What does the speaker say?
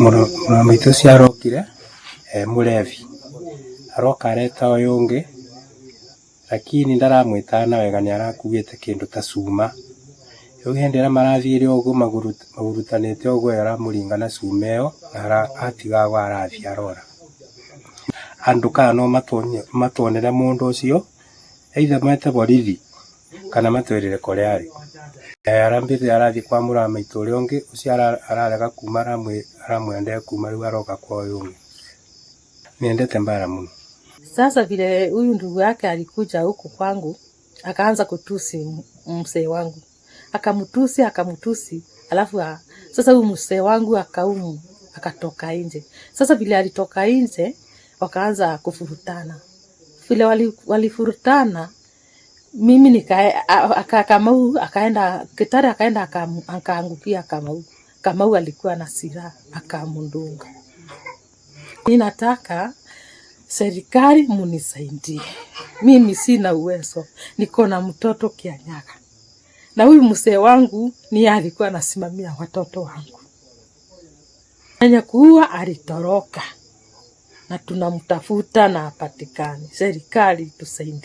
Mũrũ ũcio arokire e mũrebi, aroka areta ũyũ ũngĩ lakini ndaramwĩtaga na wega, nĩ arakuĩte kĩndũ ta cuma. Rĩu hĩndĩ ĩrĩa marathiĩre ũguo mahurutanĩte ũguo, aramũringa na cuma ĩyo na atiga agwa arathiĩ arora. Andũ kana no matuonere mũndũ ũcio, either mete borithi kana matwĩrĩre kũrĩa arĩ. Arambĩte arathiĩ kwa mũrũ wa maitũ ũrĩa ũngĩ, ũcio ararega kuma, aramwĩra ndekuma, rĩu aroka kwa ũyũ ũngĩ. Nĩendete mbara mũno. Sasa vile huyu ndugu yake alikuja huku kwangu, akaanza kutusi mzee wangu, akamtusi akamtusi, alafu sasa huyu mzee wangu akaumu akatoka nje. Sasa vile alitoka nje, wakaanza kufurutana. Vile walifurutana, mimi Kamau akaenda Kitare, akaenda akaangukia Kamau. Kamau alikuwa na silaha akamdunga. Ninataka serikali munisaidie, mimi sina uwezo, niko na mtoto Kianyaga, na huyu mzee wangu ni alikuwa anasimamia watoto wangu. Mwenye kuua alitoroka na tunamtafuta na hapatikani. Serikali tusaidie.